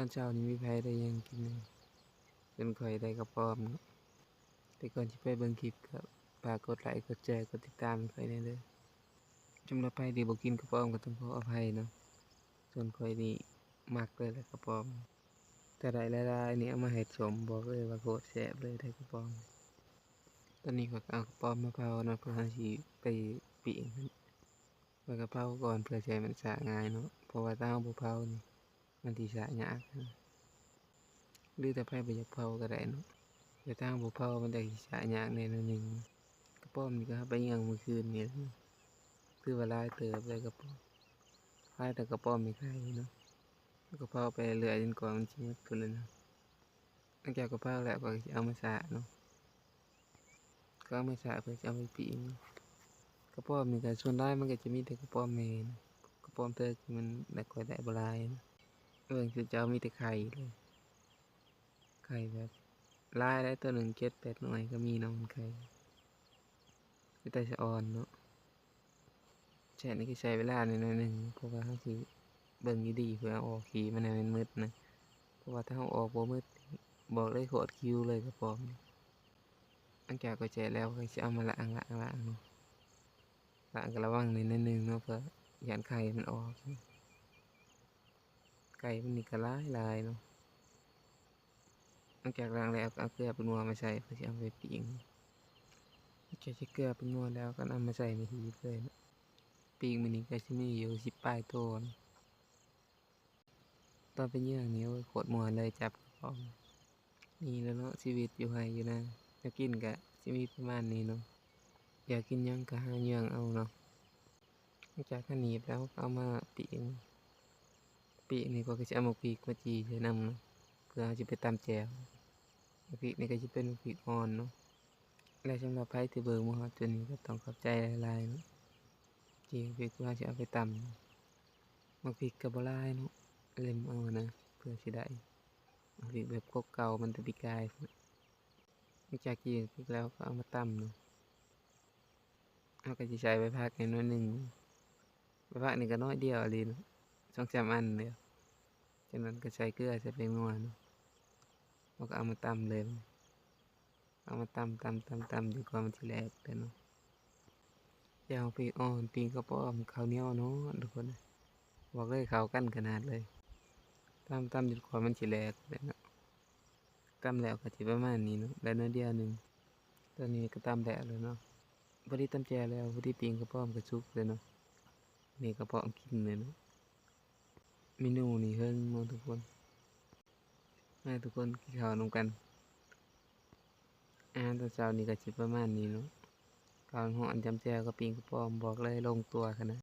ອນເຊົ້ານີ້ມີໃຜໄດ້ຫຍັງກິນແດ່? ສ່ວນຂ້ອຍໄດ້ກະປອມເນາະ. ແຕ່ກ່ອນຊິໄປເບິ່ງຄລິບ ກໍຝາກກົດໄລ ກົດແຊ ກົດຕິດຕາມໃຫ້ຂ້ອຍແດ່ເດີ. ສຳລັບໃຜທີ່ບໍ່ກິນກະປອມກໍຕ້ອງຂໍອະໄພເນາະ. ສ່ວນຂ້ອຍນີ້ມັກເລີຍແຫຼະກະປອມ. ຖ້າໄດ້ຫຼາຍໆນີ້ເອົາມາເຮັດສົ້ມ ບອກເລີຍວ່າໂຄດແຊບເລີຍໄດ້ກະປອມ. ຕອນນີ້ຂ້ອຍກໍເອົາກະປອມມາເຜົາເນາະ ເພື່ອເຮົາຊິໄປປີ້ງ. ຂ້ອຍກໍເຜົາກ່ອນເພື່ອຊິໃຫ້ມັນສະງ່າຍເນາະ ເພາະວ່າຖ້າເຮົາບໍ່ເຜົານີ້ມັນຊິສະຍາກ ຫຼືຖ້າໃຜບໍ່ຢາກເຜົາກໍໄດ້ເນາະ ແຕ່ຖ້າເຮົາບໍ່ເຜົາມັນກໍຊິສະຍາກແດ່ໜ້ອຍໜຶ່ງ. ກະປອມນີ້ກໍເຮົາໄປເຫຍື່ອງມື້ຄືນນີ້ແຫຼະ ຖືວ່າຫຼາຍເຕີບເລີຍກະປອມ ຫຼາຍແຕ່ກະປອມແມ່ໄກ່ເນາະ. ແລ້ວກໍເຜົາໄປເລື້ອຍໆ ຈົນກວ່າມັນຊິໝົດພຸ້ນແຫຼະເນາະ. ຫຼັງຈາກກະເຜົາແລ້ວ ຂ້ອຍກໍຊິເອົາມາສະເນາະ. ກໍເອົາມາສະເພື່ອຊິເອົາໄປປີ້ງ. ກະປອມນີ້ກໍສ່ວນຫຼາຍມັນກໍຈະມີແຕ່ກະປອມແມ່ນະ ກະປອມເຖິກມັນໄດ້ ຂ້ອຍໄດ້ບໍ່ຫຼາຍນະ. ເບິ່ງຄືເຈົ້າມີແຕ່ໄຂ່ເລີຍ ໄຂ່ແບບຫຼາຍໄດ໋ ໂຕໜຶ່ງເຈັດແປດໜ່ວຍກໍມີເນາະ ມັນໄຂ່ ເປັນຕາສະອອນເນາະ. ແຊະນີ້ກໍໃຊ້ເວລາໜ້ອຍໜຶ່ງ ເພາະວ່າເຮົາຊິເບິ່ງດີໆ ເພື່ອເອົາອອກຂີ້ມັນໃຫ້ມັນໝົດນະ ເພາະວ່າຖ້າເຮົາອອກບໍ່ໝົດ ບອກເລີຍໂຄດຄິວເລີຍກະປອມ. ຫຼັງຈາກຂ້ອຍແຊະແລ້ວ ຂ້ອຍຊິເອົາມາລ້າງ ລ້າງ ລ້າງເນາະ. ລ້າງກໍລະວັງແດ່ໜ້ອຍໜຶ່ງເນາະ ເພື່ອຢ້ານໄຂ່ມັນອອກ. ໄຂ່ມັນນີ້ກໍຫຼາຍໆເນາະ. ຫຼັງຈາກລ້າງແລ້ວກໍເອົາເກືອເປັນນົວມາໃສ່ ເພື່ອຊິເອົາໄປປີ້ງ. ຫຼັງຈາກໃສ່ເກືອເປັນນົວແລ້ວກໍນຳມາໃສ່ໃນຫີບເລີຍເນາະ. ປີ້ງມື້ນີ້ກໍຊິມີຢູ່ສິບປາຍໂຕເນາະ. ຕອນໄປເຫຍື່ອງນີ້ ໂອ້ຍ ໂຄດມ່ວນເລີຍ ຈັບກະປອມ. ນີ້ແຫຼະເນາະ ຊີວິດຢູ່ໄຮ່ຢູ່ນາ ແນວກິນກະຊິມີປະມານນີ້ເນາະ. ຢາກກິນຫຍັງກະຫາເຫຍື່ອງເອົາເນາະ. ຫຼັງຈາກເຮົາໜີບແລ້ວ ເຮົາກໍເອົາມາປີ້ງ. ປີ້ງນີ້ຂ້ອຍກໍຊິເອົາໝາກພິກມາຈີ່ໃສ່ນຳເນາະ ເພື່ອເຮົາຊິໄປຕຳແຈ່ວ. ໝາກພິກນີ້ກໍຊິເປັນໝາກພິກອ່ອນເນາະ. ແລະ ສຳລັບໃຜທີ່ເບິ່ງມາຮອດຈຸດນີ້ ກໍຕ້ອງຂອບໃຈຫຼາຍໆເນາະ. ຈີ່ພິກເຮົາຊິເອົາໄປຕຳ. ໝາກພິກກໍບໍ່ຫຼາຍເນາະ ເລັມເອົານະ ເພື່ອຊິໄດ້ໝາກພິກແບບກົກເກົ່າມາແຕ່ປີກາຍພຸ້ນ. ຫຼັງຈາກຈີ່ພິກແລ້ວກໍເອົາມາຕຳເນາະ. ເຮົາກໍຊິໃສ່ໃບຜັກໃຫ້ໜ້ອຍໜຶ່ງ. ໃບຜັກນີ້ກໍໜ້ອຍດຽວອີ່ຫຼີເນາະ ສອງສາມອັນເດີ. ຈາກນັ້ນກໍໃສ່ເກືອ ໃສ່ແປ້ງນົວເນາະ. ເຮົາກໍເອົາມາຕຳເລີຍ. ເອົາມາຕຳ ຕຳ ຕຳ ຕຳ ຈົນກວ່າມັນຊິແຫຼກເດີເນາະ. ແຈ່ວພິກອ່ອນ ປີ້ງກະປອມ ເຂົ້າໜຽວເນາະທຸກຄົນ. ບອກເລີຍເຂົ້າກັນຂະໜາດເລີຍ. ຕຳ ຕຳຈົນກວ່າມັນຊິແຫຼກເດີເນາະ. ຕຳແລ້ວກໍຊິປະມານນີ້ເນາະ ໄດ້ໜ້ອຍດຽວໜຶ່ງ. ຕອນນີ້ກໍຕຳແລ້ວແລ້ວເນາະ. ພໍດີຕຳແຈ່ວແລ້ວ ພໍດີປີ້ງກະປອມກໍສຸກແລ້ວເນາະ. ນີ້ກະປອມກິນເລີຍເນາະ. ເມນູນີ້ເຮິງເນາະທຸກຄົນ. ມາທຸກຄົນ ກິນເຂົ້ານຳກັນ. ອາຫານຕອນເຊົ້ານີ້ກໍຊິປະມານນີ້ເນາະ. ເຂົ້າຮ້ອນ ຈ້ຳແຈ່ວກັບປີ້ງກະປອມ ບອກເລີຍລົງຕົວຂະໜາດ.